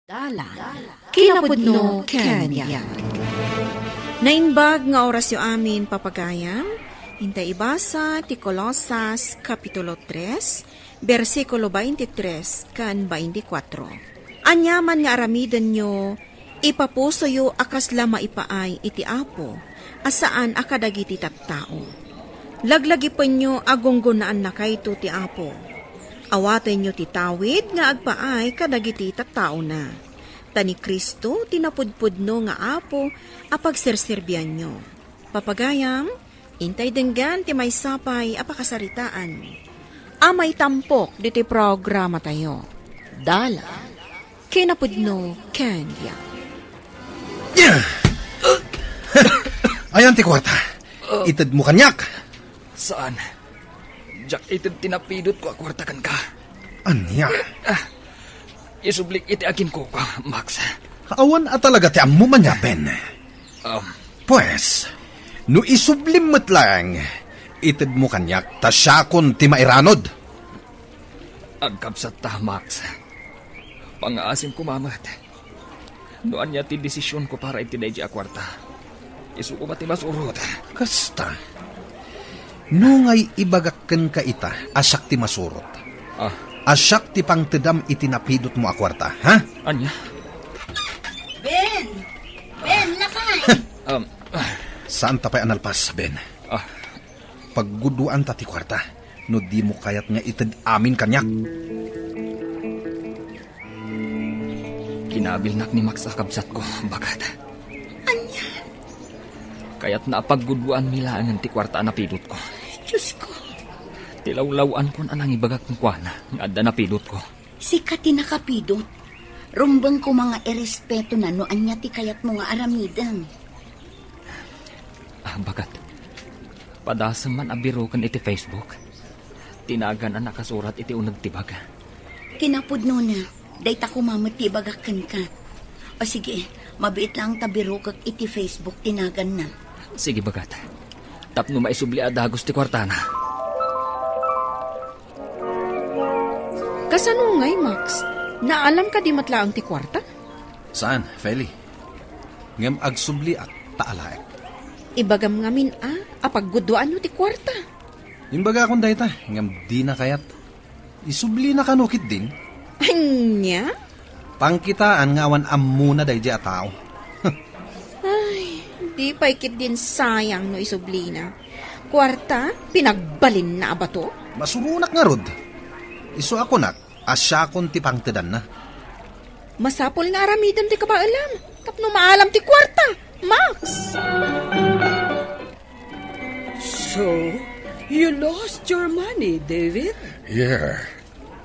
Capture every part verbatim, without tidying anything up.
Dalan. Kinapudno ken biag. Naimbag nga orasyo amin, papagayam. Intay ibasa ti Colosas, Kapitulo tres, bersikulo twenty-three ken twenty-four. Aniaman nga aramidenyo, ipapusoyo a kasla maipaay iti Apo, a saan a kadagiti tattao. Laglagipenyo a gunggonaannakayto ti Apo. Awatenyo ti tawid nga agpaay kadagiti tattaona. Ta ni Cristo ti napudpudno nga Apo a pagserserbianyo. Papagayam, intay denggan ti maysa pay a pakasaritaan a maitampok ditoy programatayo. Dalan. Kinapudno ken biag. Ayan ti kuarta. Itedmo kaniak. Saan. Diak ited ti napidotko a kuarta kenka. Ania? Ah, isublik iti aginkuko, Max. Awan a talaga ti ammo ania, Ben. Um, Pues, no isublim met laeng, itedmo kaniak ta siakon ti mairanod. Agkabsatta, Max. Pangngaasim koma met. No ania ti desisionko para iti daydi a kuarta, isu koma ti masurot. Kasta. No ngay ibagak kenka ita a siak ti masurot. Ah. A siak ti pangtedam iti napidotmo a kuarta, ha? Ania? Ben! Ben, lakay! Um, ah. Saan ta pay a nalpas, Ben? Ah. Pagguduanta ti kuarta no dimo kayat nga ited amin kaniak. Kinabilnak ni Max a kabsatko, baket. Ania? Kayatna a pagguduanmi laengen ti kuarta a napidotko. Diosko. Ti lawlaw-ankon a nangibagak kenkuana nga adda napidotko. Sika ti nakapidot. Rumbeng koma nga irespetona no ania ti kayatmo nga aramiden. Ah, baket. Padasem man a biroken iti Facebook. Ti nagan a nakasurat iti uneg ti bag. Kinapudnona, dayta koma met ti ibagak kenka. O sige, mabiit laeng ta birokek iti Facebook ti naganna. Sige, baket. Tapno maisubli a dagus ti kuartana. Kasano ngay, Max? Naalam kadi met laeng ti kuarta? Saan, Feli. Ngem agsubliak ta alaek. Ibagam ngamin a, a pagguduanyo ti kuarta. Imbagakon dayta, ngem dina kayat. Isublina kano ketdin? Ania? Pangkitaan nga awan ammona daydi a tao. Ay, di pay ketdin sayang no isublina. Kuarta, pinagbalinna a bato? Masuronak ngarud. Isu a kunak a siakon ti pangtedanna. Masapul nga aramidem ti kabaelam tapno maalam ti kuarta, Max! So, you lost your money, David? Yeah.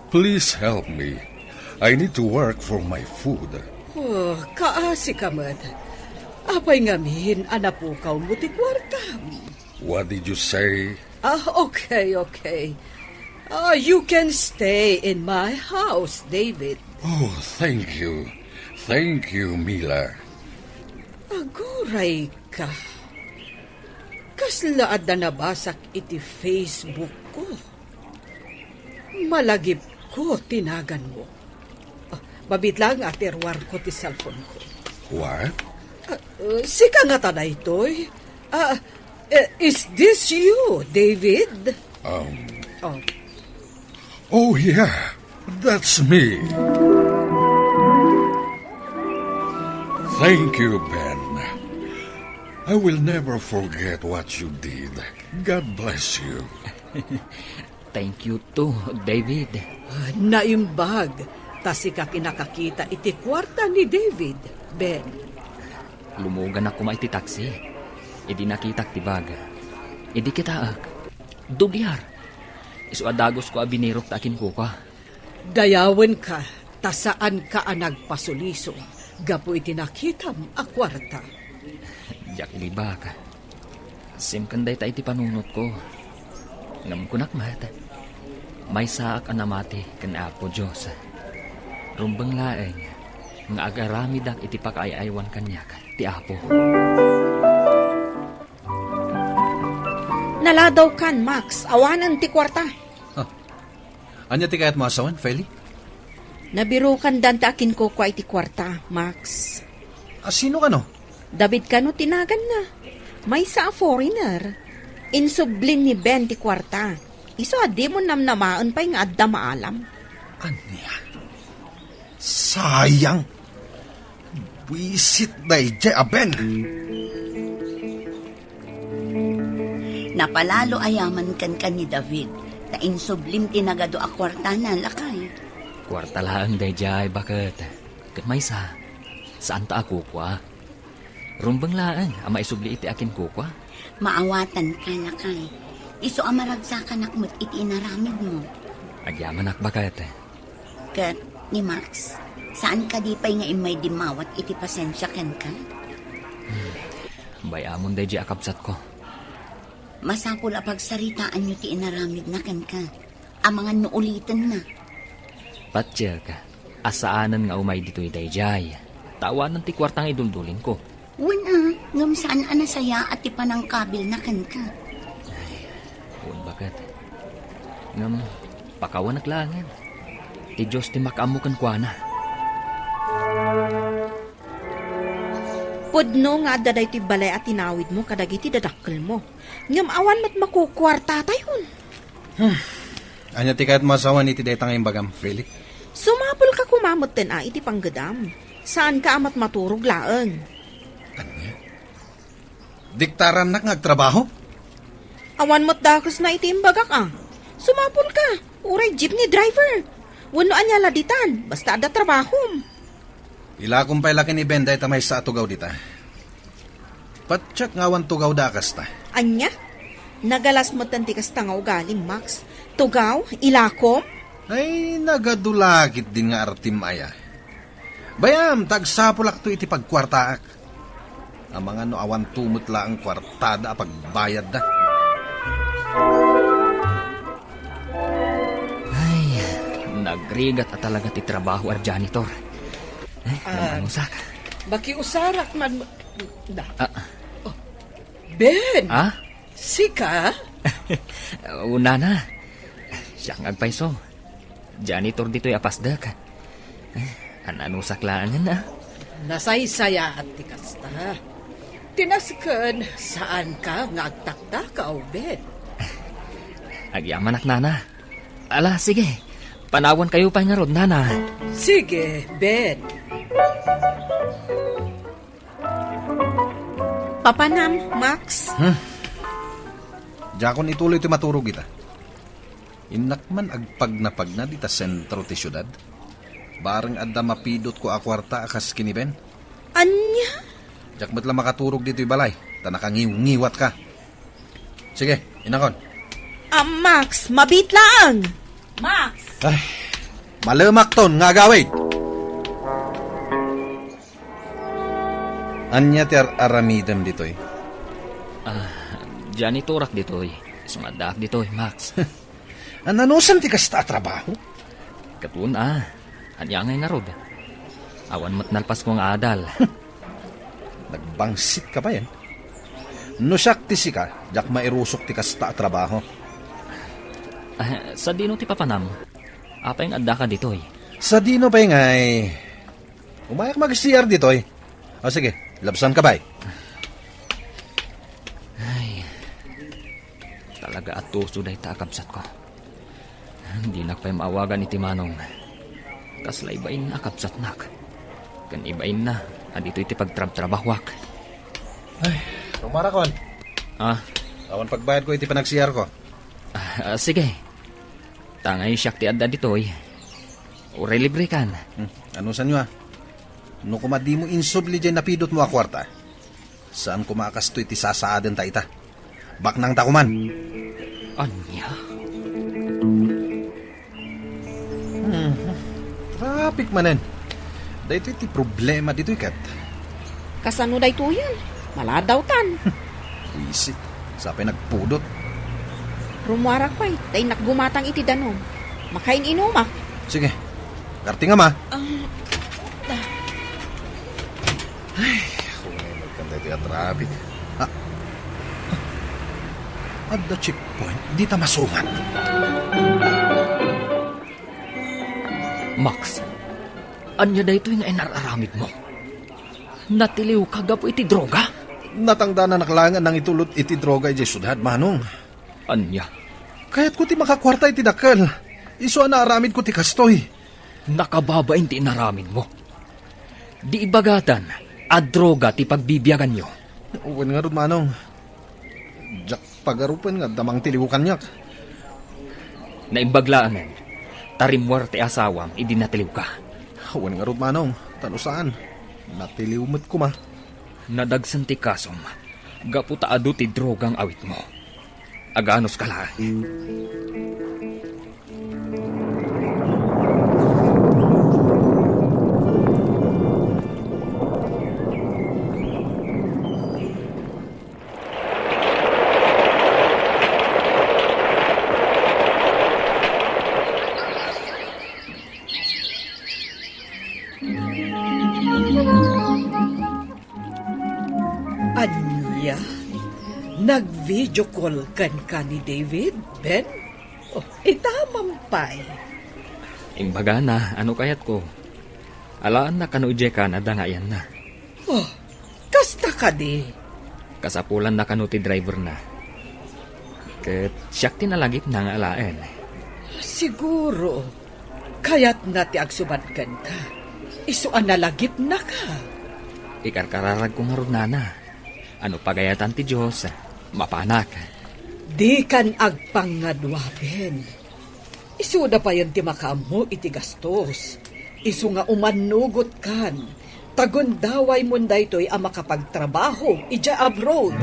Please help me. I need to work for my food. Oh, kaasi ka met. Apay ngamin a napukaw mo ti kuartam? What did you say? Ah, okay, okay. Ah, you can stay in my house, David. Oh, thank you. Thank you, Mila. Aguray ka. Kasla adda nabasak iti Facebook ko. Malagipko ti naganmo. Ah, mabiit laeng a ti ruarko ti cellphone ko. What? Ah, uh, sika ngata daytoy? Ah, eh, is this you, David? Um. Oh. Oh, yeah. That's me. Thank you, Ben. I will never forget what you did. God bless you. Thank you too, David. Ah, naimbag, ta sika ti nakakita iti kuarta ni David, Ben. Lumuganak koma iti taksi. Idi nakitak ti bag. Idi kitaek, dudiar. Isu a dagusko a binirok ta akinkukua. Dayawenka, ta saanka a nagpasulisog gapu iti nakitam a kuarta. Diak ibibak. Simken dayta iti panunotko. Ngem kunak met, maysaak a namati ken Apo Dios. Rumbeng laeng nga agaramidak iti pakaay-aywan kaniak ti Apo. Naladawkan, Max. Awanen ti kuarta. Ah. Ania ti kayatmo a sawen, Feli? Nabirukandan ti akinkukua iti kuarta, Max. A, sino kano? David kano ti naganna. Maysa a foreigner. Insublin ni Ben ti kuarta. Isu a dimon namnamaen pay nga adda maalam. Ania? Sayang. Buisit daydiay a Ben. Napalalo a yaman kenka ni David, ta insublim ti nagadu a kuartana, lakay. Kuarta laeng daydiay, baket. Ket maysa, saanta a kukua. Rumbeng laeng a maisubli iti akinkukua. Maawatanka, lakay. Isu a maragsakanak met iti inaramidmo. Agyamanak, baket. Ket ni Max, saan kadi pay nga immay dimmawat iti pasensia kenka? Bay-amon daydiay a kabsatko. Masapul a pagsaritaanyo ti inaramidna kenka, amangan no ulitenna. Patiek, a saanen nga umay ditoy daydiay. Ta awanen ti kuarta nga iduldulinko. Wen a, ngem saan a nasayaat ti panangkabilna kenka. Ay, wen, baket. Ngem, pakawanek laengen. Ti Dios ti makaammo kenkuana. Pudno nga adda daytoy balay a tinawidmo kadagiti dadakkelmo. Ngem awan met makukuartatayon. Hmm. Ania ti kayatmo a sawen iti dayta nga imbagam, Felix? Sumapulka koma metten a iti panggedam. Saanka a matmaturog laeng. Ania? Diktarannak nga agtrabaho? Awan met dakesna iti imbagak a. Sumapulka, uray jeepney driver. Wenno ania la ditan, basta adda trabahom. Ilakom pay la ken ni Ben dayta maysa a tugaw dita. Patiek nga awan tugawda a kasta. Ania? Nagalas metten ti kasta nga ugalim, Max. Tugaw? Ilakom? Ay, nagadu la ketdin nga artim aya. Bay-am, ta agsapulakto iti pagkuartaak. Amangan no awanto met laeng kuartada a pagbayadda. Ay, nagrigat a talaga ti trabaho a janitor. Eh, Ah, namanusak. Makiusarak man. Da. Ah. Oh. Ben! Ah? Sika? Unana. Siak nga agpayso. Janitor ditoy a pasdek. Eh, ananusak laengen, ah. Nasaysayaat ti kasta. Ti nasken, saanka nga agtaktaka, Ben. Agyamanak, nana. Ala, sige. Panawankayo pay ngarud, nana. Sige, Ben. Papanam, Max. Hmm. Diakon ituloy ti maturog ita. Innak man agpagnapagna dita sentro ti siudad. Bareng adda mapidotko a kuarta a kas ken ni Ben. Ania? Diak met la makaturog ditoy balay, ta nakangiwngiwatka. Sige, inakon. Ah, Max, mabiit laeng. Max! Ay, malemakton nga agawid. Ania ti ar-aramidem ditoy? Ah, janitorak ditoy. Isu nga addaak ditoy, Max. Ananusan ti kasta a trabaho? Ket wen a, ania ngay ngarud? Awan met nalpasko nga adal. Nagbangsit ka pay, eh. No siak ti sika, diak mairusok ti kasta a trabaho. Ah, sadino ti papanam? Apay nga addaka ditoy? Sadino pay ngay? Umayak mag-C R ditoy. O sige, labsan ka pay. Ay, talaga a tuso dayta a kabsatko. Dinak pay maawagan iti manong. Kasla ibainna a kabsatnak. Ken ibainna a ditoy ti pagtrabtrabahoak. Ay, rumarakon. Ah? Awan pagbayadko iti panag-C R ko. Ah, ah, sige. Tangay siak ti adda ditoy. Uray libre kan. Hmm, anusanyo, ah? No koma dimo insubli diay napidotmo a kuarta, saan koma a kastoy ti sasaadenta ita. Baknangta koman. Ania? Hmm. Traffic manen. Daytoy ti problema ditoy ket. Kasano daytoyen? Maladawtan. Buisit. Sapay nagpudot. Rumuarak pay, ta innak gumatang iti danum. Makain-inumak. Sige. Kartingam, ah. Ah, Ay, ako na yung magkanda iti a traffic. Ah. Adda checkpoint, dita masungat. Max, Ania daytoy nga inar-aramidmo? Natiliwka gapu iti droga? Natangdananak laeng a nangitulod iti droga idiay siudad, Manong. Ania? Kayatko ti makakuarta iti dakkel. Isu a naaramidko ti kastoy. Nakababain ti inaramidmo. Di ibagatan a droga ti pagbibiaganyo. Wen ngarud, Manong. Diak pagarupen nga adda mangtiliw kaniak. Naimbag laengen, ta rimmuar ti asawam idi natiliwka. Wen ngarud, Manong, ta no saan, natiliw met koma. Nadagsen ti kasom, gapu ta adu ti droga nga awitmo. Aganuska laeng. Ania? Nag-video call kenka ni David, Ben? Oh, ita man pay. Imbagana, ano kayatko? Alaenna kano idiay Canada nga ayanna. Oh, kasta kadi? Kasapulanna kano ti driverna. Ket siak ti nalagipna nga alaen. Siguro, kayatna ti agsubad kenka. Isu a nalagipnaka. Ikarkararagko ngarud, nana. Ano pagayatan ti Dios, mapanak. Dikan agpangngaduaben. Isuda payen ti makaammo iti gastos. Isu nga umannugotkan, ta gundawaymon daytoy a makapagtrabaho idiay abroad.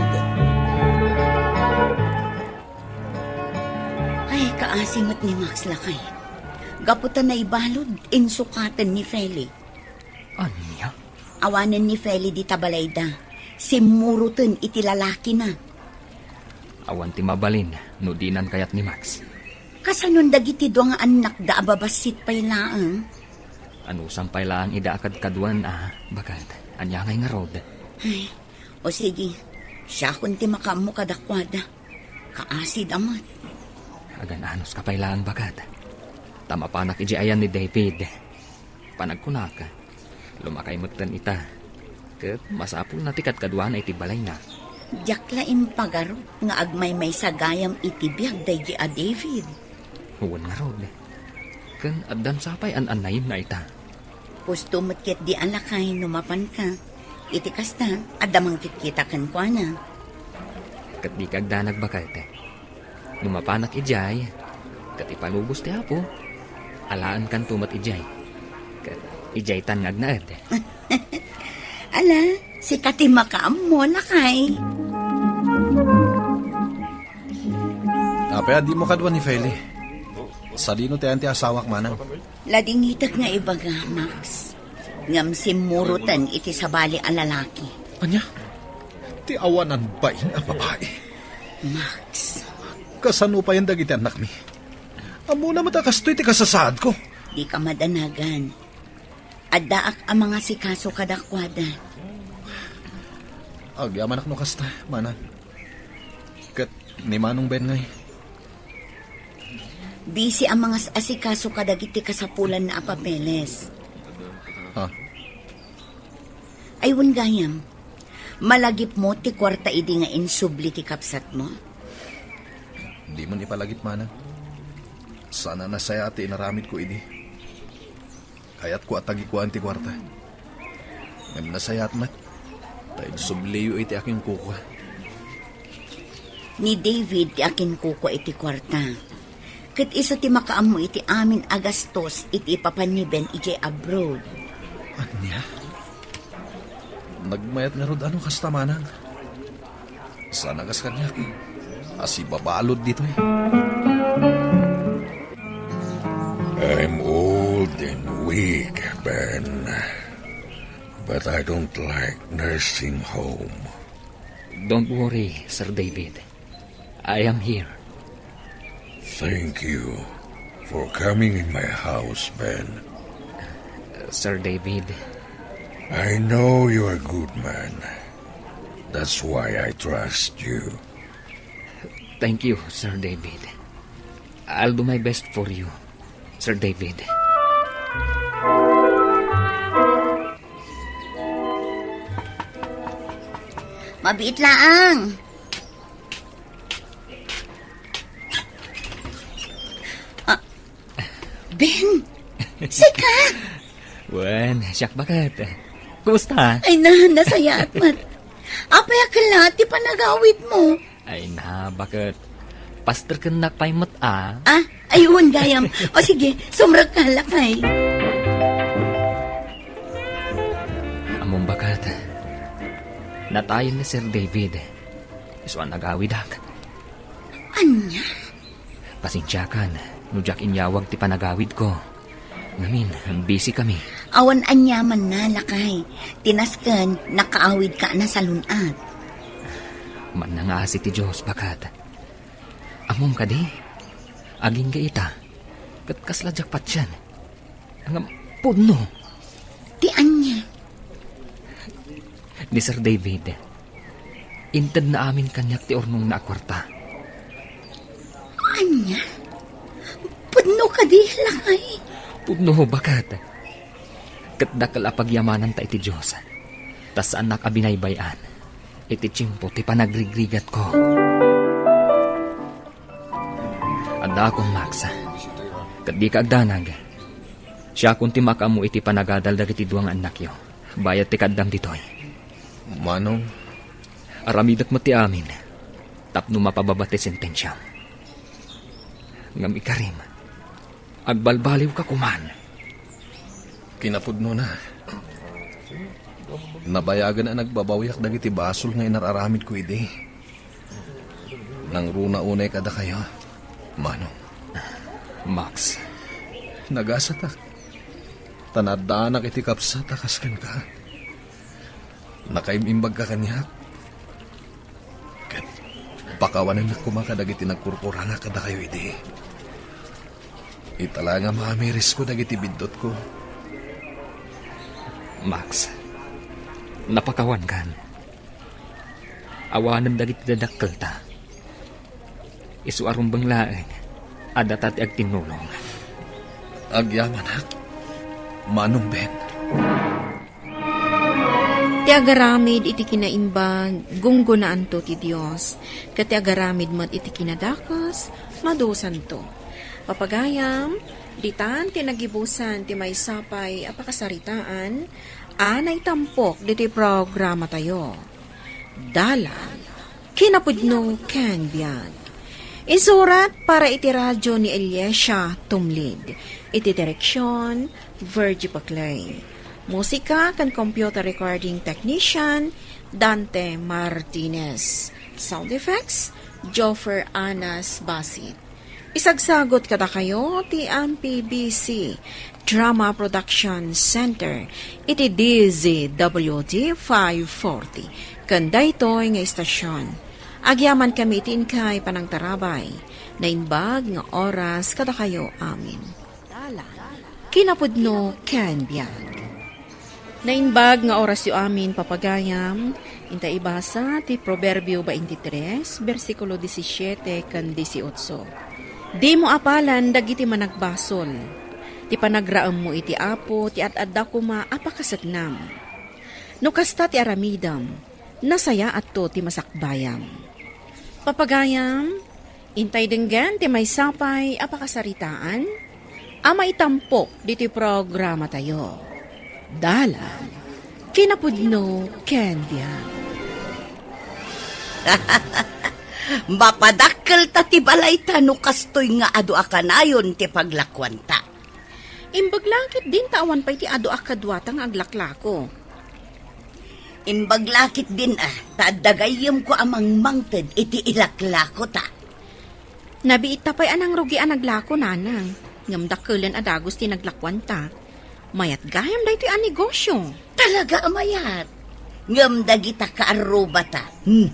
Ay, kaasi met ni Max, lakay. Gapu ta naibalud, insukaten ni Feli. Ania? Awanen ni Feli dita balayda. Simmuroten iti lalakina. Awan ti mabalin no dinan kayat ni Max. Kasanon dagiti dua nga annakda a babassit pay laeng? Anusam pay laeng ida a kadkaduan a, baket. Ania ngay ngarud? Ay, o sige, siakon ti makaammo kadakuada. Kaasida met. Agan-anuska pay laeng, baket. Ta mapanak idiay ayan ni David. Panagkunak, lumakay metten ita. Ket masapulna ti kadkaduana iti balayna. Diak la impagarup nga agmaymaysa gayam iti biag daydi a David. Wen ngarud. Ken addan sapay an-annayemna ita. Husto met ketdi a lakay no mapanka. Iti kasta, adda mangkitkita kenkuana. Ket dika agdanag, baket. No mapanak idiay, ket ipalubos ti Apo, alaenkanto met idiay. Ket idiaytan nga agnaed. Ala, sika ti makaammo, lakay. Apay a dimo kadua ni Feli? Sadino ti ayan ti asawak, manang? Ladingitek nga ibaga, Max. Ngem simmuroten iti sabali a lalaki. Ania? Ti awanan bain a babai. Max. Kasano payen dagiti annakmi? Ammona met a kastoy ti kasasaadko. Dika madanagan. Addaak a mangasikaso kadakuada. Agyamanak no kasta, manang. Ket ni Manong Ben ngay? Busy a mangas-asikaso kadagiti kasapulanna a papeles. Ha? Ay, wen gayam, malagipmo ti kuarta idi nga insubli ti kabsatmo? Dimon ipalagip, manang. Saan a nasayaat ti inaramidko idi. Kayatko a tagikuan ti kuarta. Ngem nasayaat met, ta insubliyo iti akinkukua. Ni David ti akinkukua iti kuarta. Ket isu ti makaammo iti amin a gastos iti ipapan ni Ben idiay abroad. Ania? Nagmayat ngarud a no kasta, manang? Saan a kas kaniak a sibabalud ditoy? I'm old and weak, Ben. But I don't like nursing home. Don't worry, Sir David. I am here. Thank you for coming in my house, Ben. Sir David. I know you're a good man. That's why I trust you. Thank you, Sir David. I'll do my best for you, Sir David. Abiit laang. Ah, Ben, sika? Wen, siak baket. Kumusta? Ay na, nasayaat met. Apay a kella ti panagawidmo? Ay na, baket. Pasterkennak pay met a. Ah, ayun, gayam. O sige, sumrekka, lakay. Ammom baket. Natayen ni Sir David. Isu a nagawidak. Ania? Pasensiakan no diak inyawag ti panagawidko. Ngamin, busy kami. Awan aniamanna, lakay. Ti nasken, nakaawidka a nasalun-at. Mannangaasi ti Dios, baket. Ammom kadi? Agingga ita. Ket kasla diak patien. Ngem pudno. Ti ania? Ni Sir David, intedna amin kaniak ti urnongna a kuarta. Ania? Pudno kadi, lakay? Pudno, baket. Ket dakkel a pagyamananta iti Dios. Ta saannak a binaybay-an iti tiempo ti panagrigrigatko. Addaakon, Max. Ket dika agdanag. Siakon ti makaammo iti panagadal dagiti dua nga annakyo. Bayat ti kaaddam ditoy. Manong? Aramidek met ti amin tapno mapababa ti sentensiam. Ngem ikarim, agbalbaliwka koman. Kinapudnona, nabayagen a nagbabawiak dagiti basol nga inar-aramidko idi. Nangruna unay kadakayo, Manong. Max. Nagasatak. Ta naaddaanak iti kabsat a kas kenka. Nakaim-imbagka kaniak. Ket pakawanennak koma kadagiti nagkurkurangak kadakayo idi. Ita la nga mamirisko dagiti biddutko. Max, napakawankan. Awanen dagiti dadakkelta. Isu a rumbeng laeng, adda ta ti agtinnulong. Agyamanak, Manong Ben. Ti agaramid iti kinaimbag, gunggonaanto ti Dios, ket ti agaramid met iti kinadakes, madusanto. Papagayam, ditan ti nagibusan ti maysa pay a pakasaritaan a naitampok ditoy programatayo. Dalan, kinapudno ken biag. Insurat para iti radyo ni Eliasia Tumlid. Iti direksyon, Virgie Paclay. Musika ken computer recording technician, Dante Martinez. Sound effects, Joffer Anas Basit. Isagsagot kadakayo ti M P B C Drama Production Center iti D Z W T five forty ken daytoy nga istasion. Agyamankami iti inkay panangtarabay. Naimbag nga oras kadakayo amin. Dalan, kinapudno ken biag. Naimbag nga orasyo amin, papagayam. Inta ibasa ti Proverbio twenty-three, bersikulo disisiete ken disiotso. Dimo apalan dagiti managbasol. Ti panagraemmo iti Apo ti ad-adda koma a pakaseknam. No kasta ti aramidem, nasayaatto ti masakbayam. Papagayam, intay denggen ti maysa pay a pakasaritaan a maitampok ditoy programatayo. Dalan, kinapudno ken biag. Mapadakkel ta ti balayta no kastoy nga adu a kanayon ti paglakuanta. Imbag la ketdin ta awan pay ti adu a kaduata nga aglaklako. Imbag la ketdin a, ta adda gayyemko a mangmangted iti ilaklakota. Nabiitta pay a nangrugi a naglako, nanang, ngem dakkelen a dagus ti naglakuanta. Mayat gayam daytoy a negosio. Talaga a mayat. Ngem dagita kaarrubata, hmm,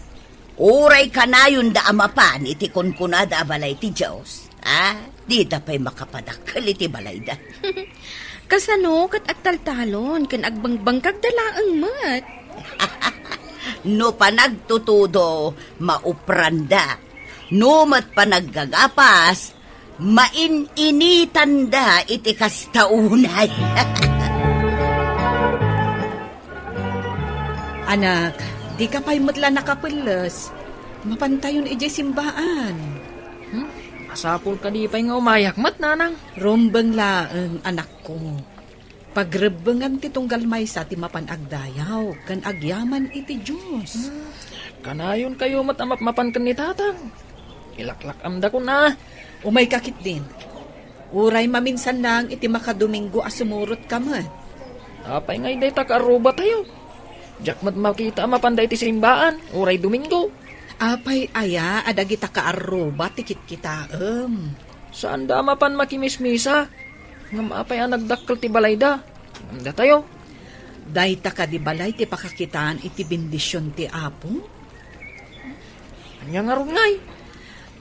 uray kanayonda a mapan iti kunkunada a balay ti Dios, a, dida pay makapadakkel iti balayda. Kasano ket agtaltalon ken agbangbangkagda laeng met? No panagtutudo, maupranda. No met panaggagapas, main-initanda iti kasta unay. Anak, Dika pay met la nakapelles. Mapantayon idiay simbaan. Hmm? Masapul kadi pay nga umayak met, nanang? Rumbeng laeng, anakko. Pagrebbengan ti tunggal maysa ti mapan agdayaw ken agyaman iti Dios. Hmm. Kanayon kayo met a mapmapan ken ni tatang. Ilaklak-amdakon a. Umayka ketdin. Uray maminsan laeng iti makadomingo a sumurotka met. Apay ngay dayta kaarrubatayo? Diak met makita a mapanda iti simbaan, uray Domingo. Apay aya a dagita kaarruba ti kitkitaem? Saanda a mapan makimismisa. Ngem apay a nagdakkel ti balayda? Ngem datayo? Dayta kadi balay ti pakakitaan iti bendision ti Apo? Ania ngarud ngay?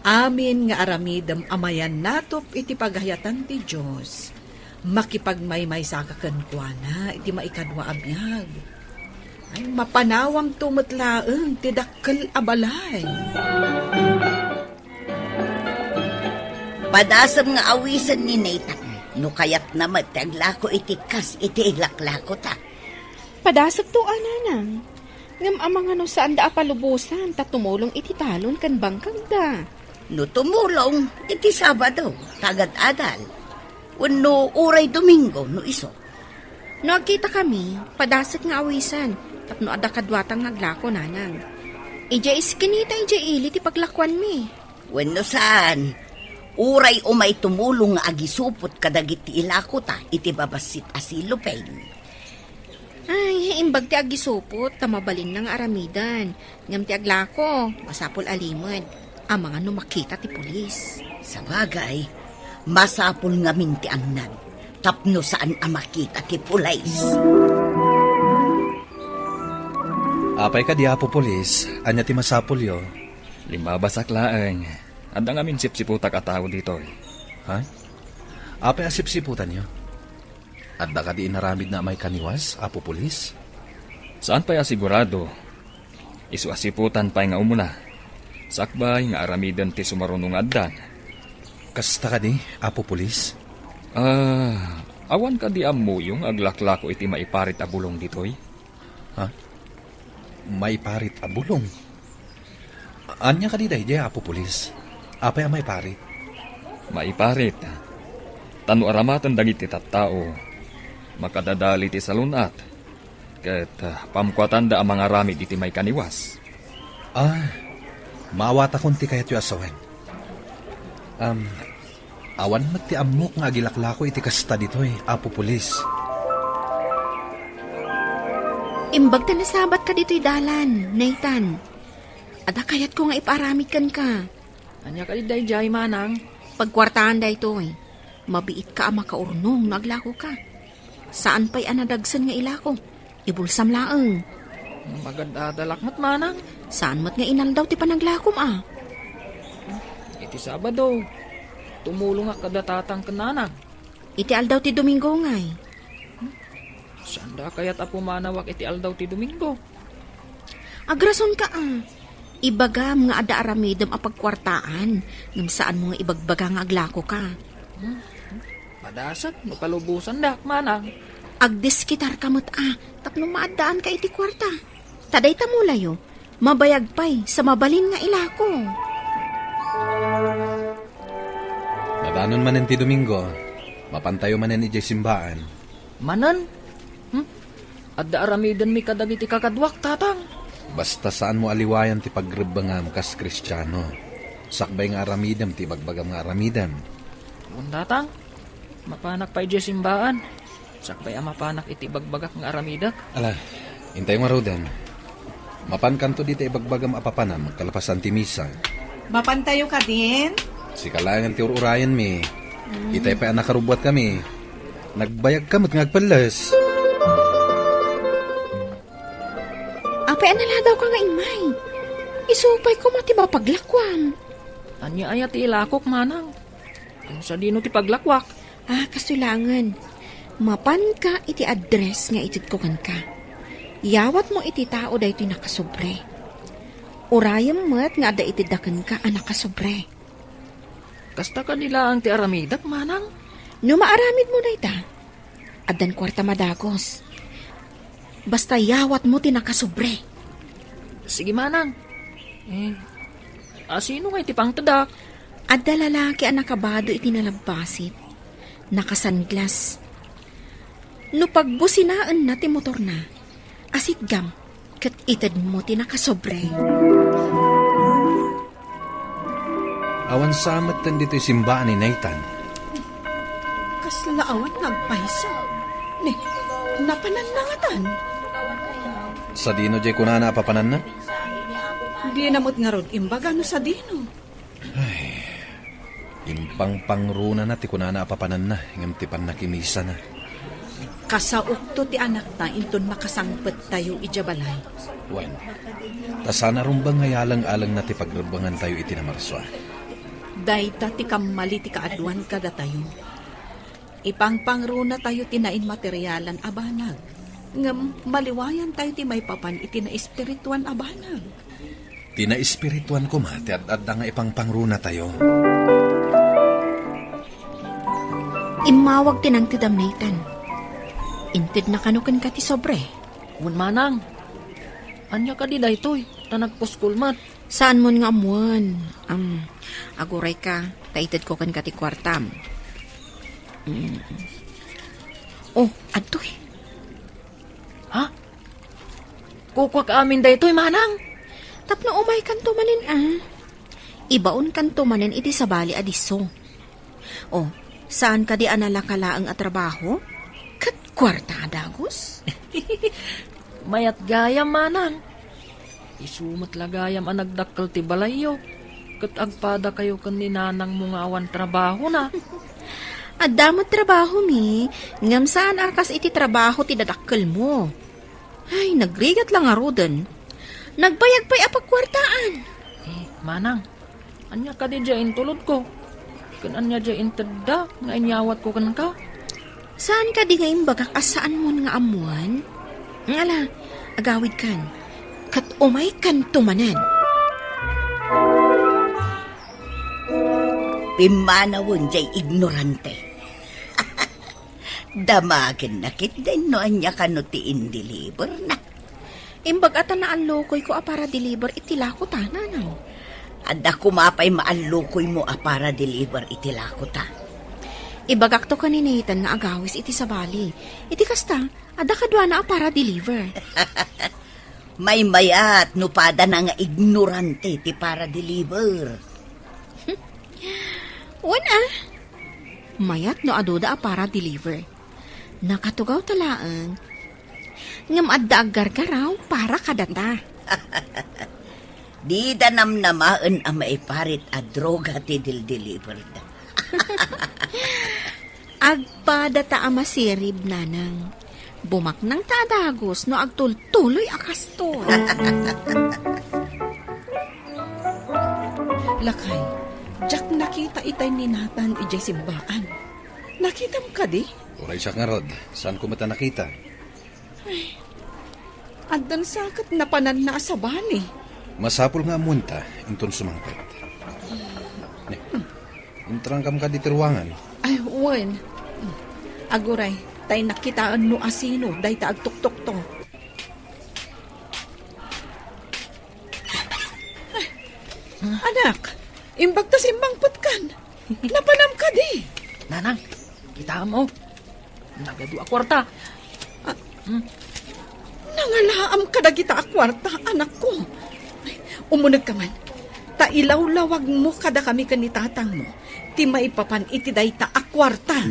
Amin nga aramidem a mayannatop iti pagayatan ti Dios, makipagmaymaysaka kenkuana iti maikadua a biag. Ay, mapanawamto met laeng ti dakkel a balay. Padasem nga awisen ni Nathan no kayatna met ti aglako iti kas iti ilaklakota. Padasekto a, nanang. Ngem amangan no saanda a palubosan ta tumulong iti talon ken bangkagda. No tumulong, iti Sabado, tagad-adal. Wenno uray Domingo, no isu. No agkitakami, padasek nga awisen, tapno adda kaduata nga aglako, nanang. Idiay iskinita idiay ili ti paglakuanmi. Wenno saan, uray umay tumulong nga agisupot kadagiti ilakota iti babassit a silupeng. Ay, imbag ti agisupot, ta mabalinna nga aramiden. Ngem ti aglako, masapul a limed. Amangan no makita ti pulis. Sabagay, masapul ngamin ti annad, tapno saan a makita ti pulis. Apay kadi, Apo Pulis, ania ti masapulyo? Limmabasak laeng. Adda ngamin sipsiputak a tao ditoy. Ha? Apay a sipsiputanyo? Adda kadi inaramidna a maikaniwas, Apo Pulis? Saan pay a sigurado. Isu a siputan pay nga umuna. Sakbay nga aramiden ti sumaruno nga addan. Kasta kadi, Apo Pulis? Ah, awan kadi ammoyo nga aglaklako iti maiparit a bulong ditoy? Ha? Maiparit a bulong? Ania kadi daydiay, Apo Pulis? Apay a maiparit? Maiparit. Ta no aramaten dagiti tattao, makadadal iti salun-at, ket, ah, pamkuatanda a mangaramid iti maikaniwas. Ah, maawatakon ti kayatyo a sawen. Am, Awan met ti ammok nga agilaklako iti kasta ditoy, Apo Pulis. Imbag ta nasabatka ditoy dalan, Nathan. Adda kayatko nga ipaaramid kenka. Ania kadi daydiay, manang? Pagkuartaan daytoy. Mabiitka a makaurnong no aglakoka. Saan pay a nadagsen nga ilako. Ibulsam laeng. Magad-adalak met, manang. Saan met nga inaldaw ti panaglakom a? Iti Sabado, tumulongak kada tatang ken nanang. Iti aldaw ti Domingo ngay. Saanda kayat a pumanawak iti aldaw ti Domingo? Agrasonka a. Ibagam nga adda aramidem a pagkuartaan, ngem saanmo nga ibagbaga nga aglakoka. Hmm? Padasek no palubosandak, manang. Agdiskitarka met a, tapno maaddaanka iti kuarta. Ta dayta mulayo, mabayag pay sa mabalin nga ilako. Nadanon manen ti Domingo, mapantayo manen idiay simbaan. Manen? Hmm? Adda aramidenmi kadagiti kakaduak, tatang. Basta saanmo a liwayan ti pagrebbengam kas Kristiano. Sakbay nga aramidem ti ibagbagam nga aramidem. Wen, tatang, mapanak pay idiay simbaan. Sakbay a mapanak iti ibagbagak nga aramidek. Ala, intayo ngaruden. Mapankanto dita ibagbagam a papanam, kalapasan ti misa. Mapantayo kadin? Sika laengen ti ur-urayenmi. Mm. Itay pay a nakarubbuatkami. Nagbayagka met nga agpelles. Apay a naladawka nga immay? Isu pay koma ti mapaglakuam. Ania aya ti ilakok, manang? Ken sadino ti paglakuak? Ah, kastoy laengen. Mapanka iti address nga itedko kenka. Yawatmo iti tao daytoy nakasobre. Urayem met nga adda itedda kenka a nakasobre. Kasta kadi laeng ti aramidek, manang? No maaramidmo dayta, addan kuarta madagos. Basta yawatmo ti nakasobre. Sige, manang. Eh, asino nga iti pangtedak? Adda lalaki a nakabado iti nalabbasit. Nakasanglas. No pagbusinaenna ti motorna, asitgam ket itedmo ti nakasobre. Awan sa metten ditoy simbaan ni Nathan. Kasla awan nga agpayso. Ne, napananna ngatan? Sadino jay kunana a papananna? Dina met ngarud imbaga no sadino. Ay, impangpangrunana ti kunana a papananna, ngem ti pannakimisana. Kasaokto ti anakta inton makasangpettayo idiay balay. Wen, ta saan a rumbeng nga yaleng-alengna ti pagrebbengantayo iti namarsua. Dayta ti kammali ti kaaduan kadatayo. Ipangpangrunatayo ti nainmaterialan a banag, ngem maliwayantayo ti maipapan iti naespirituan a banag. Ti naespirituan koma ti ad-adda nga ipangpangrunatayo. Immawag ti nangted a Nathan. Intedna kano kenka ti sobre. Wen, manang. Ania kadi daytoy? Ta nagpuskol met. Saanmon nga ammoen. Am, agurayka, ta itedko kenka ti kuartam. Mm. Oh, adtoy. Ha? Kukuak amin daytoy, manang? Tapno umaykanto manen, a. Ibaonkanto manen iti sabali a disso. Oh, saan kadi a nalaka laeng a trabaho? Ket kuarta a dagus? Mayat gayam, manang. Isu met la gayam a nagdakkel ti balayyo, ket agpadakayo ken ni nanangmo nga awan trabahona. Adda met trabahomi, ngem saan a kas iti trabaho ti dadakkelmo. Ay, nagrigat la ngaruden. Nagbayag pay a pagkuartaan. Eh, manang, ania kadi diay intulodko? Ken ania diay intedda nga inyawatko kenka? Saan kadi nga imbagak a saanmon nga ammoan? Ala, agawidkan. Ket umaykanto manen. Pimmanawen diay ignorante. Damagenna ketdin no ania kano ti indeliverna. Imbag a ta naallokoyko a para-deliver iti lakota, nanang. Adda koma pay maallokoymo a para-deliver iti lakota. Ibagakto ken ni Nathan nga agawis iti sabali. Iti kasta, adda kaduana a para-deliver. Maymayat no padana nga ignorante ti para-deliver. Wen a, mayat no aduda a para-deliver. Nakatugawta laeng, ngem adda aggargaraw para kadata. Dida namnamaen a maiparit a droga ti dildeliverda. Agpadata a masirib, nanang. Bumaknangta a dagus no agtultuloy a kastoy. Lakay, diak nakita itay ni Nathan idiay simbaan. Nakitam kadi? Uray siak ngarud, saanko met a nakita. Ay, addan sa ket napananna a sabali. Masapul nga ammoenta inton sumangpet. Ne, intrangkam kadi ti ruangan? Ay, wen. Aguray, tay nakitaen no asino dayta agtuktokto. Ay, anak, imbag ta simmangpetkan. Napanam kadi? Nanang, kitaem, o. Nagadu a kuarta. Ah, hmm. Nangalaam kadagita a kuarta, anakko. Ay, umunegka man. Ta ilawlawagmo kadakami ken ni tatangmo ti maipapan iti dayta a kuarta.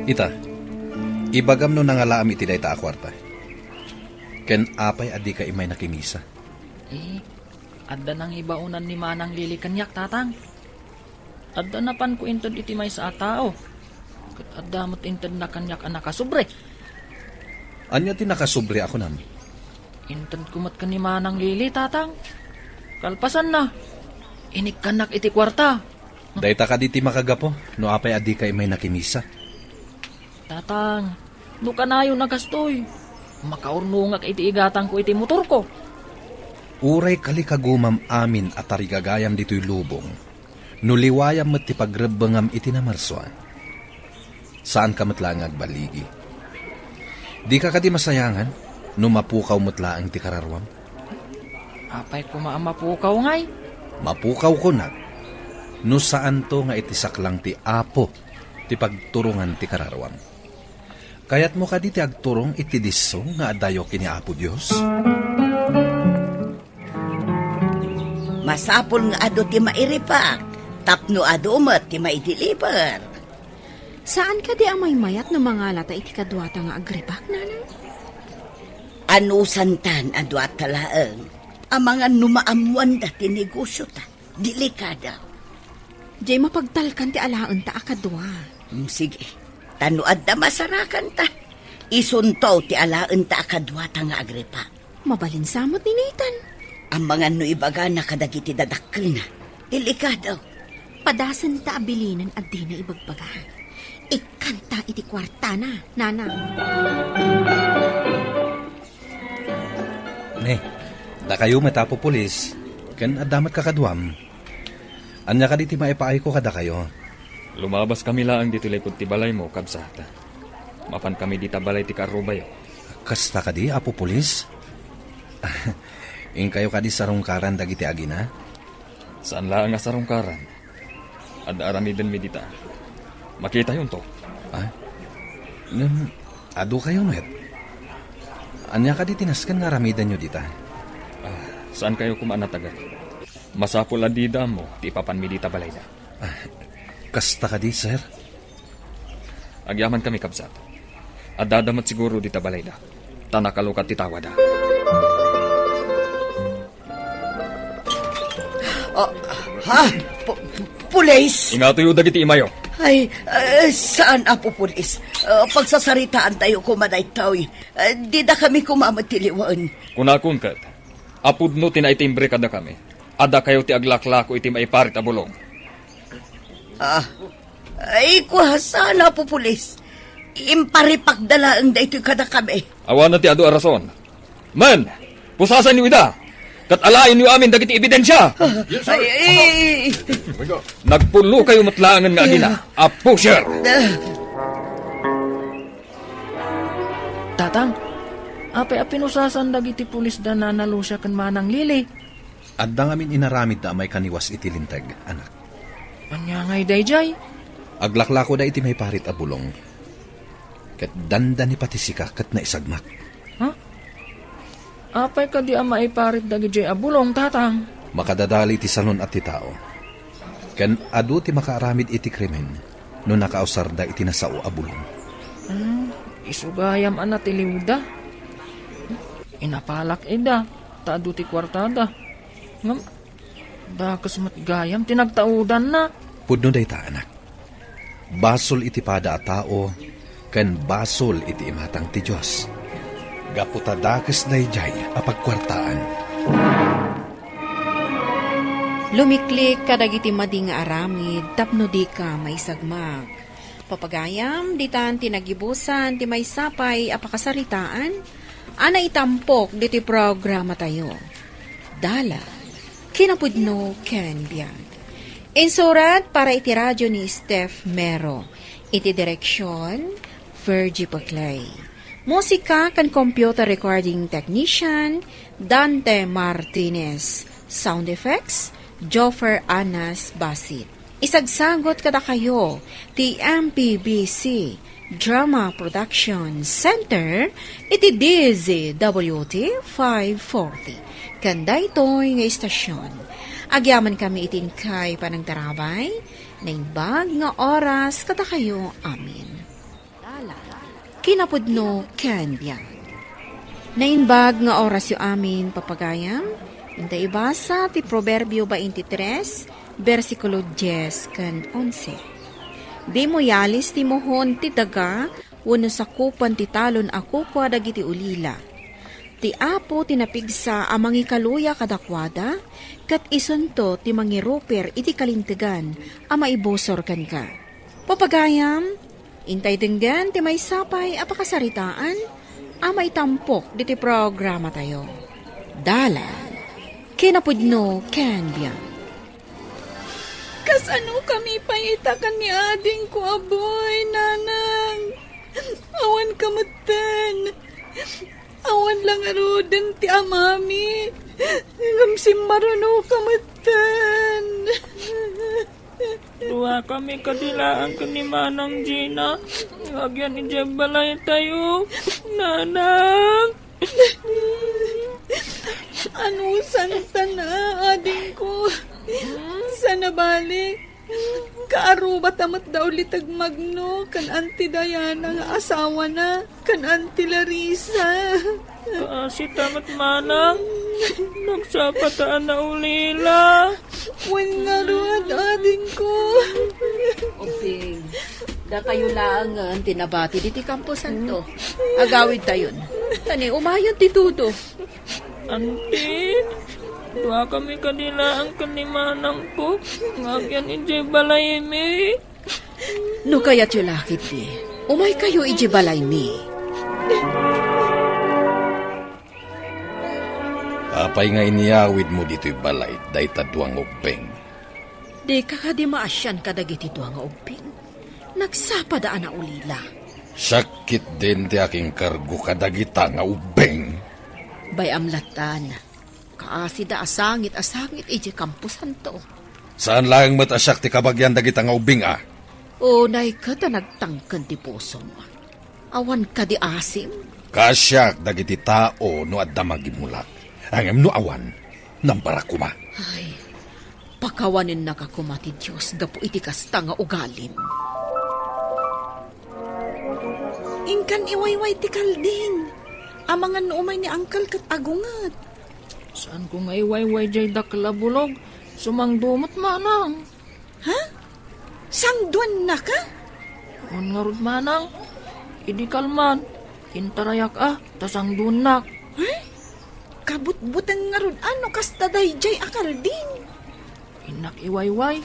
Ita, ibagam no nangalaam iti dayta a kuarta. Ken apay a dika immay nakimisa? Eh, adda nangibaonan ni Manang Lili kaniak, tatang. Adda napanko inted iti maysa a tao. Ket adda met intedna kaniak a nakasobre. Ania ti nakasobre a kunam? Intedko met ken ni Manang Lili, tatang. Kalpasanna, inikkannak iti kuarta. Dayta kadi ti makagapu no apay a dika immay nakimisa? Tatang, no kanayon a kastoy, makaurnongak iti igatangko iti motorko. Uray kalikagumam amin a tarigagayam ditoy lubong, no liwayam met ti pagrebbengam iti namarsua, saanka met laeng nga agbaligi. Dika kadi masayangan? No mapukaw met laeng ti kararuam? Apay koma a mapukaw ngay? Mapukaw, kunak, no saanto nga iti saklang ti Apo ti pagturongan ti kararuam. Kayatmo kadi ti agturong iti disso nga adayo ken ni Apo Dios? Masapul nga adu ti mairipak, tapno adu met ti maidiliber. Saan kadi a maymayat no mangalata iti kaduata nga agripak, nanang? Anusantan a duata laeng, amangan no maammoanda ti negosyota. Delikada. Diay mapagtalkan ti alaenta a kadua. Mm, sige. Ta no adda masarakanta, isunto ti alaenta a kaduata nga agripak. Mabalin sa met ni Nathan. Amangan no ibagana kadagiti dadakkelna. Delikado. Padasenta a bilinen a dina ibagbaga. Ikkanta iti kuartana, nanang. Ne, dakayo met, Apo Pulis, ken adda met kakaduam. Ania kadi ti maipaayko kadakayo? Lumabaskami laeng ditoy lipud ti balaymo, kabsat. Mapankami dita balay ti kaarrubayo. Kasta kadi, Apo Pulis? Inkayo kadi sarungkaran dagiti agina? Saan laeng a sarungkaran. Adda aramidenmi dita. Makitayonto. Ah? Ngem, adu kayo met? Ania kadi ti nasken nga aramidenyo dita? Ah, saan kayo koma a natagan? Masapul a dida ammo ti ipapanmi dita balayda. Ah, kasta kadi, sir? Agyamankami, kabsat. Addada met siguro dita balayda. Ta nakalukat ti tawada. Ah, ha? Pu-, pu-, pulis? Ingatoyo dagiti imayo. Ay, eh, saan, Apo Pulis? Eh, pagsasaritaantayo koma daytoy. Eh, dida kami koma met ti liwen. Kunakon ket, a pudno ti naitimbre kadakami. Adda kayo ti aglaklako iti maiparit a bulong. Ah, ay, kua, saan, Apo Pulis? Imparipakda laeng daytoy kadakami. Awanen ti adu a rason. Men, pusasanyo ida, ket alaenyo amin dagiti ebidensia. Yes, sir. Ay, ay, ay. Nagpullo kayo met laengen nga agina. A pusher. Ah. Tatang, apay a pinusasan dagiti pulis da Nana Lucia ken Manang Lily? Adda ngamin inaramidda a maikaniwas iti linteg, anak. Ania ngay daydiay? Aglaklakoda iti maiparit a bulong. Ket dandani pati sika ket naisagmak. Ha? Apay kadi a maiparit dagidiay a bulong, Tatang? Makadadali ti salun-at ti tao. Ken adu ti makaaramid iti krimen no nakausarda iti nasao a bulong. Hmm, isu gayam a natiliwda. Inapalak ida, ta adu ti kuartada. Ngem, dakes met gayam ti nagtaudanna. Pudno dayta, anak. Basol iti pada a tao, ken basol iti imatang ti Dios. Gapu ta dakes daydiay a pagkuartaan. Lumiklik kadagiti madi nga aramid tapno dika maisagmak. Papagayam, ditan ti nagibusan ti maysa pay a pakasaritaan a naitampok ditoy programatayo. Dalan, kinapudno ken biag. Insurat para iti radio ni Steph Mero. Iti direksyon, Virgie Paclay. Musika ken computer recording technician, Dante Martinez. Sound effects, Joffer Anas Basit. Isagsagot kadakayo ti M P B C Drama Production Center iti D Z W T five forty. Ken daytoy nga istasyon, agyamankami iti inkay panangtarabay, naimbag nga oras kadakayo amin. Kinapudno ken biag. Naimbag nga orasyo amin, papagayam. Inta ibasa ti Proverbio twenty-three, bersikulo dies ken onse. Dimo yalis ti muhon ti daga wenno sakupan ti talon a kukua dagiti ulila. Ti Apo ti napigsa a mangikaluya kadakuada, ket isunto ti mangiruper iti kalintegan a maibusor kenka. Papagayam, intay denggen ti maysa pay a pakasaritaan a maitampok ditoy programatayo. Dalan, kinapudno ken biag. Kasano kami pay ita ken ni adingko a boy, Nanang? Awan ka metten. Awan la ngaruden ti amami. Ngem simmarunoka metten. Duakami kadi laeng ken ni Manang Gina nga agyan idiay balaytayo, Nanang. Anusanta na, adingko. Sana balik. Kaarubata met da uliteg Magno ken Auntie Diana nga asawana, ken Auntie Larissa. Kaasita met, Manang. Nagsapata a naulila. Wen ngarud, adingko. Obing, dakayo laengen ti nabati ditoy kamposanto. Agawidtayon. Tani, umayon ti tudo. Auntie, duakami kadi laeng ken ni manangko nga agyan idiay balaymi. No kayatyo la ketdi, umaykayo idiay balaymi. Apay nga inyawidmo ditoy balay dayta dua nga ubbing? Dika kadi maasian kadagiti dua nga ubbing? Nagsapada a naulila. Siak ketdin ti akingkargo kadagita nga ubbing. Bay-am lattan. Kaasida a sangit a sangit idiay kamposanto. Saan laeng met a siak ti kabagian dagita nga ubbing a? Unay ket a nagtangken ti pusom. Awan kadi asim? Kaasiak dagiti tao no adda mangimulak. Ngem no awan, nambarak koma. Ay, pakawanennaka koma ti Dios gapu iti kasta nga ugalim. Inkan iwayway ti kalding. Amangan no umay ni Uncle ket agunget. Saanko nga iwayway jay dakkel a bulog. Sumangdo met, manang. Ha? Sangduennaka? Wen ngarud, manang. Idi kalman, intarayak a ta sangduennak. Ay, kabutbuteng ngarud a no kasta dayjay a kalding. Innak iwayway,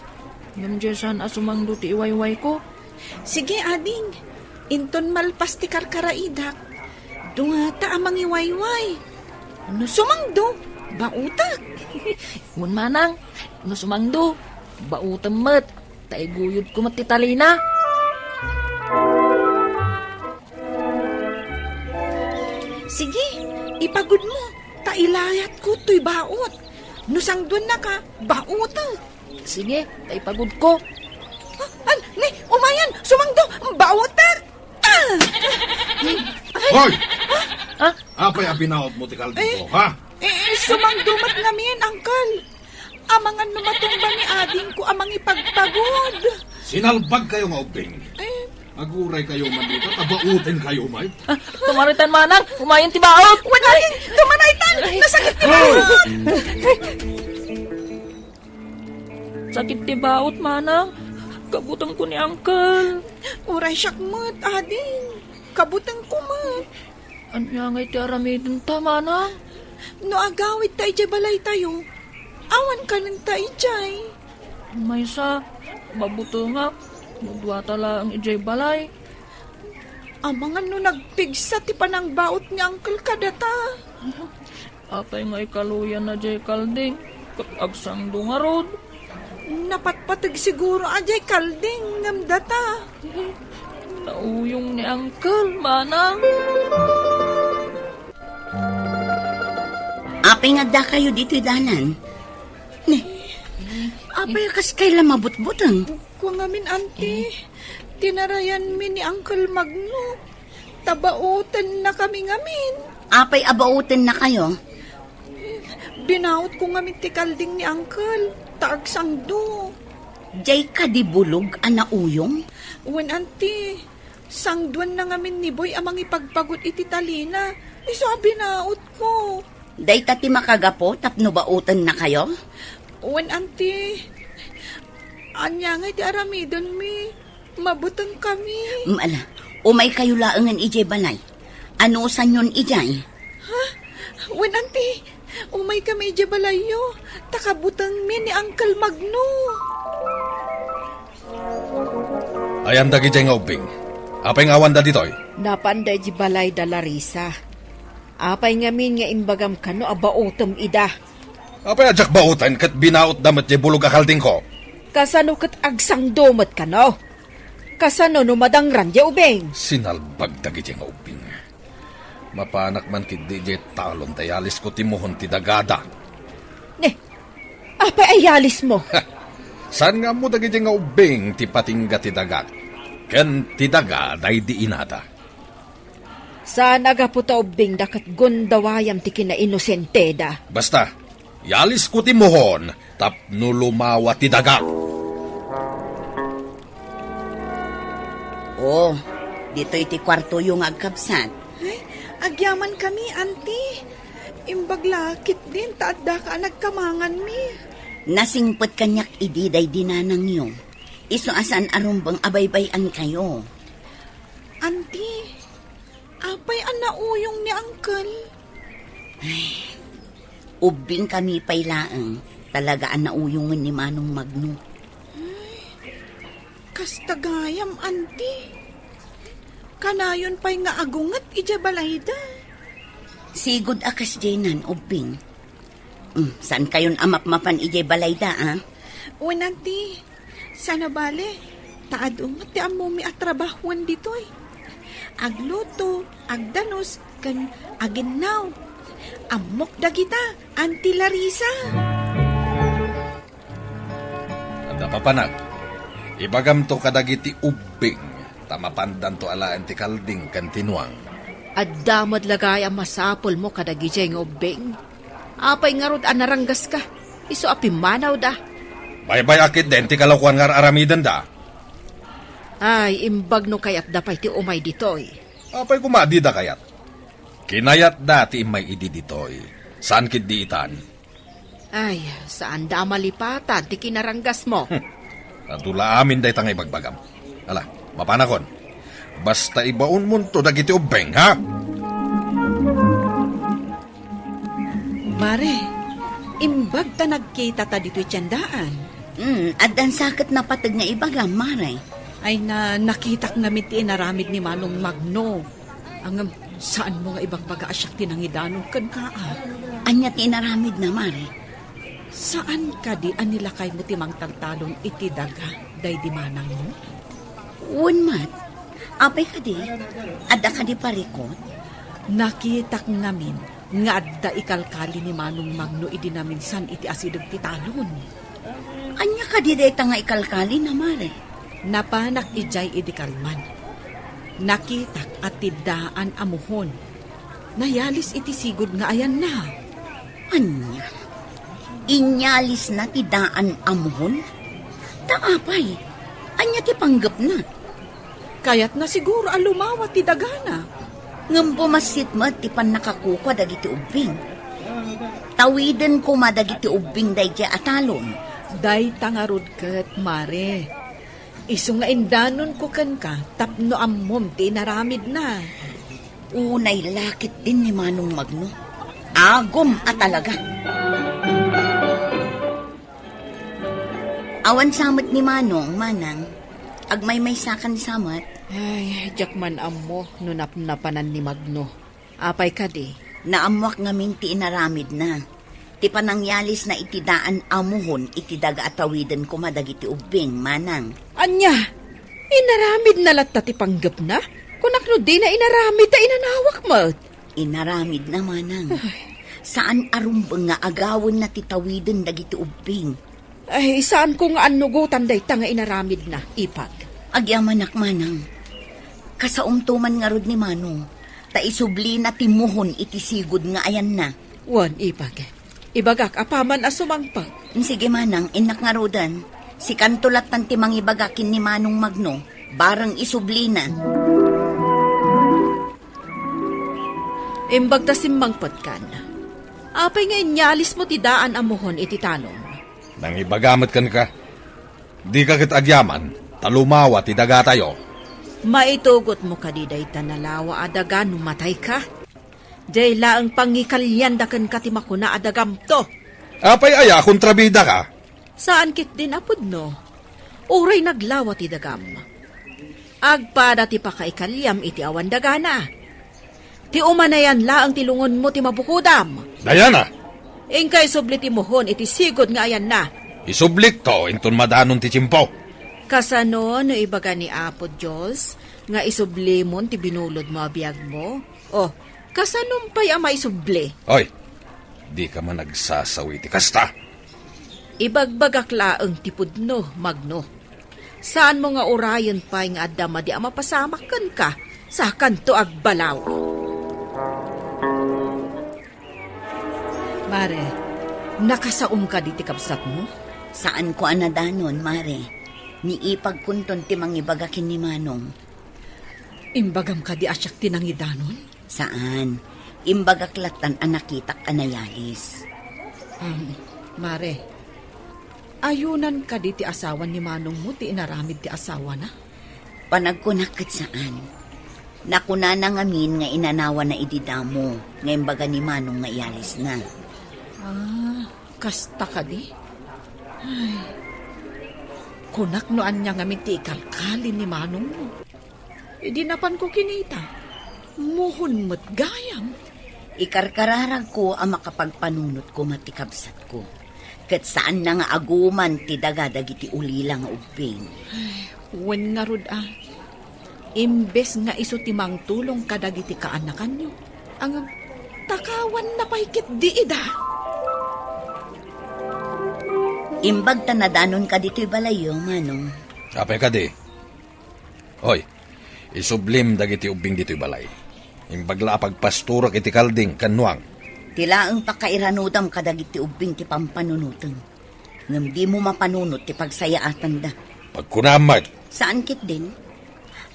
ngem diay saan a sumangdo ti iwaywayko. Sige, ading. Inton malpas ti karkaraidak, duata a mangiwayway. No sumangdo, baotek. Wen manang, no sumangdo, baotem met, ta iguyodko met ti talina. Sige, ipagudmo, ta ilayatko toy baot. No sangduennaka, baotek. Sige, ta ipagudko. Ah, an, ni, umayen, sumangdo, baotek. Ah! Hoy! Ah? Apay a binaotmo ti kaldingko, ha? Eh, sumangdo met ngamin, Uncle. Amangan no matumba ni adingko a mangipagpagod. Sinalbagkayo nga ubbing. Eh. Aguraykayo man dita, ta baotenkayo met. Ah, tumaritan manang, umayen ti baot. Wen, ay, tumaritan, nasakit ti baot. Sakit ti baot, manang. Kabutengko ni Uncle. Uray siak met, ading. Kabutengko met. Ania ngay ti aramidenta, manang? No agawidta idiay balaytayo, awan kanenta idiay. Maysa, mabutengak no duata laeng idiay balay. Amangan no nagpigsa ti panangbaot ni Uncle kadata. Apay nga ikaluyanna diay kalding ket agsangdo ngarud? Napatpateg siguro a diay kalding ngem data. Nauyong ni Uncle, manang. Apay nga addakayo ditoy dalan? Ne, apay a kaskay la mabutbuteng? Kua ngamin, Auntie. Tinarayanmi ni Uncle Magno. Ta baotennakami ngamin. Apay a baotennakayo? Binaotko ngamin ti kalding ni Uncle, ta agsangdo. Diay kadi bulog a nauyong? Wen, Auntie. Sangduenna ngamin ni Boy a mangipagpagod iti talina. Isu a binaotko. Dayta ti makagapu tapno baotennakayo? Wen, Auntie. Ania ngay ti aramidenmi? Mabutengkami. Mm, ala, umaykayo laengen idiay balay. Anusanyon idiay. Ha? Wen, Auntie, umaykami idiay balayyo, ta kabutengmi ni Uncle Magno. Ayan dagidiay nga ubbing. Apay nga awanda ditoy? Napanda idiay balay da Larissa. Apay ngamin nga imbagam kano a baotem ida? Apay a diak baoten ket binaotda met diay bulog a kaldingko? Kasano ket agsangdo met kano? Kasano no madangran diay ubing? Sinalbag dagidiay nga ubing. Mapanak man ketdi idiay talon ta iyalisko ti muhon ti dagada. Ne, apay a iyalismo? Saan nga ammo dagiti nga ubbing ti patingga ti dagak, ken ti daga daydi inada? Saan a gapu ta ubbingda ket gundawayam ti kinainosenteda. Basta, iyalisko ti muhon tapno lumawa ti dagak. Oh, ditoy ti kuartoyo nga agkabsat. Ay, agyamankami, Auntie. Imbag la ketdin ta addaka a nagkamanganmi. Nasingpet kaniak idi daydi nanangyo. Isu a saan a rumbeng a baybay-ankayo. Auntie, apay a nauyong ni Uncle? Ay, ubbingkami pay laeng, talaga a nauyongen ni Manong Magno. Kasta gayam, Auntie. Kanayon pay nga agunget idiay balayda. Sigud a kasdiaynan, ubbing. Mm, saankayon a mapmapan idiay balayda, a? Wen, Auntie. Saan a bale, ta adu met ti ammomi a trabahoen ditoy. Agluto, agdalus, ken aginnaw. Ammok dagita, Auntie Larissa. Adda papanag, ibagamto kadagiti ubbing, ta mapandanto alaen ti kalding ken ti nuang. Adda met la gayam masapulmo kadagiti nga ubbing. Apay ngarud a naranggaska? Isu a pimmanawda. Baybay-ak ketdin ti kalakuan nga ar-aramidenda. Ay, imbag no kayatda pay ti umay ditoy. Apay koma a dida kayat? Kinayatda ti immay idi ditoy. Saan ketdi itan? Ay, saanda a malipatan ti kinaranggasmo. Hmm. Adu la amin dayta nga ibagbagam. Ala, mapanakon. Basta ibaonmonto dagiti ubbing, ha? Mare, imbag ta nagkitata ditoy tiendaan. Hmm, addan sa ket napateg nga ibagam, Mare. Ay na, nakitak ngamin ti inaramid ni Manong Magno. Ngem, saanmo nga ibagbaga a siak ti nangidanon kenka, a? Ania ti inaramidna, Mare? Saan kadi a nilakaymo ti mangtaltalon iti daga daydi manangmo? Wen met. Apay kadi? Adda kadi parikut? Nakitak ngamin nga adda ikalkali ni Manong Magno idi naminsan iti asideg ti talon. Ania kadi dayta nga ikalkalina, Mare? Napanak idiay idi kalman. Nakitak a ti daan a muhon nayalis iti sigud nga ayanna. Ania? Inyalisna ti daan a muhon? Ta apay? Ania ti panggepna? Kayatna siguro a lumawa ti dagana. Ngem bumassit met ti pannakakukua dagiti ubbing. Tawiden koma dagiti ubbing daydiay a talon. Dayta ngarud ket, Mare. Isu nga indanonko kenka tapno ammom ti inaramidna. Unay la ketdin ni Manong Magno. Agum a talaga. Awan sa met ni Manong, Manang. Agmaymaysakan sa met. Ay, diak man ammo no napnapanan ni Magno. Apay kadi? Naammoak ngamin ti inaramidna. Ti panangyalisna iti daan a muhon iti daga a tawiden koma dagiti ubbing, Manang. Ania? Inaramidna latta ti panggepna? Kunak no dina inaramid ta inanawak met. Inaramidna, Manang. Ay. Saan a rumbeng nga agawenna ti tawiden dagiti ubbing. Ay, saanko nga annugotan dayta nga inaramidna, Ipag. Agyamanak, Manang. Kasaomto man ngarud ni Manong, ta isublina ti muhon iti sigud nga ayanna. Wen, Ipag. Ibagak apaman a sumangpet. Sige, Manang, innak ngaruden. Sikanto lattan ti mangibaga ken ni Manong Magno, bareng isublina. Imbag ta simmangpetkan. Apay nga inyalismo ti daan a muhon iti talon? Nangibaga met kenka. Dika ket agyaman, ta lumawa ti dagatayo. Maitugotmo kadi dayta nalawa a daga no matayka? Diay laeng pangikalianda kenka ti makuna a dagamto. Apay aya, kontrabidaka? Saan ketdin a pudno. Uray naglawa ti dagam, agpada ti pakaikaliam iti awan dagana. Ti umanayan laeng ti lungonmo ti mabukodam. Diana! Inka isubli ti muhon iti sigud nga ayanna. Isublikto inton madanon ti tiempo. Kasano no ibaga ni Apo Dios nga isublimon ti binulodmo a biagmo? O, Kasanom pay a maisubli? Oy, dika man agsasaw iti kasta. Ibagbagak laeng ti pudno, Magno. Saanmo nga urayen pay nga adda madi a mapasamak kenka, sakanto agbalaw. Mare, nakasaom kadi ti kabsatmo? Saanko a nadanon, Mare. Ni ipagkunton ti mangibaga ken ni Manong. Imbagam kadi a siak ti nangidanon? Saan. Imbagak lattan a nakitak a nayalis. Um, Mare, ayunan kadi ti asawan ni Manongmo ti inaramid ti asawana? Panagkunak ket saan. Nakunana ngamin nga inanawana idi damo nga imbaga ni Manong nga iyalisna. Ah, kasta kadi? Ay, kunak no ania ngamin ti ikalkali ni Manongmo. Idi napanko kinita, muhon met gayam. Ikarkararagko a makapagpanunot koma ti kabsatko. Ket saanna nga aguman ti daga dagiti ulila nga ubbing. Ay, wen ngarud a. Imbes nga isu ti mangtulong kadagiti kaanakanyo, ang takawanna pay ketdi ida. Imbag ta nadanon kadi toy balayyo, Manong. Apay kadi? Hoy, isublim dagiti ubbing ditoy balay. Imbag la a pagpasturek iti kalding ken nuang. Ti laeng pakairanudam kadagiti ubbing ti pampanunotem. Ngem dimo mapanunot ti pagsayaatanda. Pagkunam met. Saan ketdin?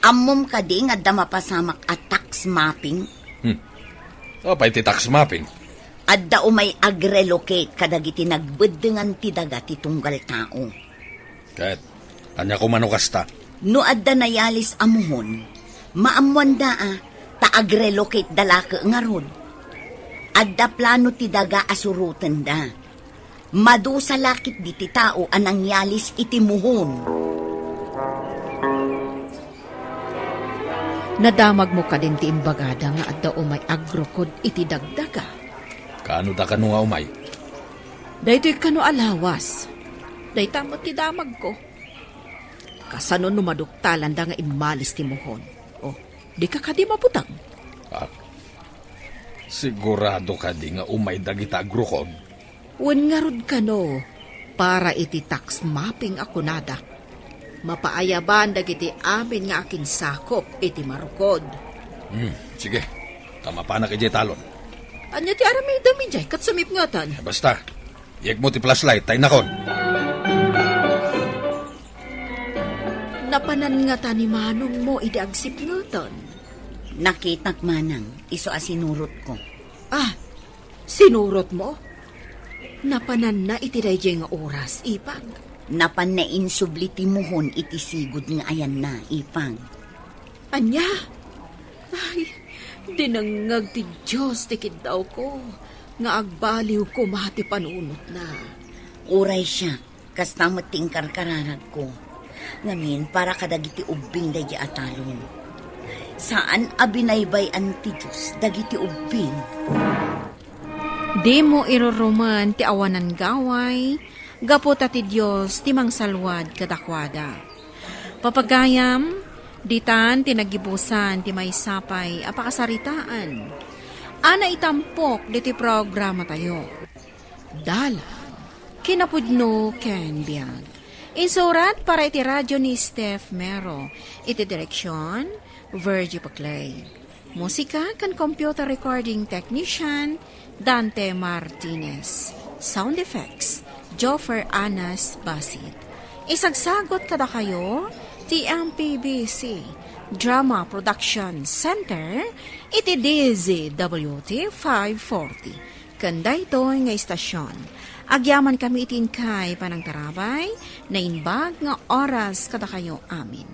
Ammom kadi nga adda mapasamak a tax mapping? Hmm. Apay ti tax mapping? Adda umay agrelocate kadagiti nagbeddengan ti daga ti tunggal tao. Ket ania koma no kasta? No adda nayalis a muhon, maammoanda a ta agrelocate da lake ngarud. Adda plano ti daga a surotenda. Madusa la ketdi ti tao a nangyalis iti muhon. Nadamagmo kadin ti imbagada nga adda umay agrukod iti dagdaga? Kaano da kano nga umay? Daytoy kano a lawas. Dayta met ti damagko. Kasano no maduktalanda nga immalis ti muhon? O, dika kadi mabuteng? Ah, sigurado kadi nga umay dagita agrukod? Wen ngarud kano, para iti tax mapping a kunada. Mapaayaban dagiti amin nga akinsakop iti marukod. Hmm, sige. Ta mapanak idiay talon. Ania ti aramidem idiay ket sumipngetan? Basta, yegmo ti flashlight, ta innakon. Napanan ngata ni manongmo idi agsipngetan? Nakitak manang, isu a sinurotko. Ah, sinurotmo? Napananna iti daydiay nga oras, Ipang? Napanna insubli ti muhon iti sigud nga ayanna, Ipang. Ania? Ay, dinengngeg ti Dios ti kiddawko, nga agbaliw koma ti panunotna. Uray siak, kasta met ti inkarkararagko. Ngamin, para kadagiti ubbing daydiay a talon. Saan a binaybay-an ti Dios dagiti ubbing. Dimo irurumen ti awanan gaway, gapu ta ti Dios ti mangsalwad kadakuada. Papagayam, ditan ti nagibusan ti maysa pay a pakasaritaan a naitampok ditoy programatayo. Dalan, kinapudno ken biag. Insurat para iti radyo ni Steph Mero. Iti direksyon, Virgie Paclay. Musika ken computer recording technician, Dante Martinez. Sound effects, Joffer Anas Basit. Isagsagot kadakayo ti M P B C Drama Production Center iti D Z W T five forty. Ken daytoy nga istasyon, agyaman kami iti inkay panangtarabay, naimbag nga oras kadakayo amin.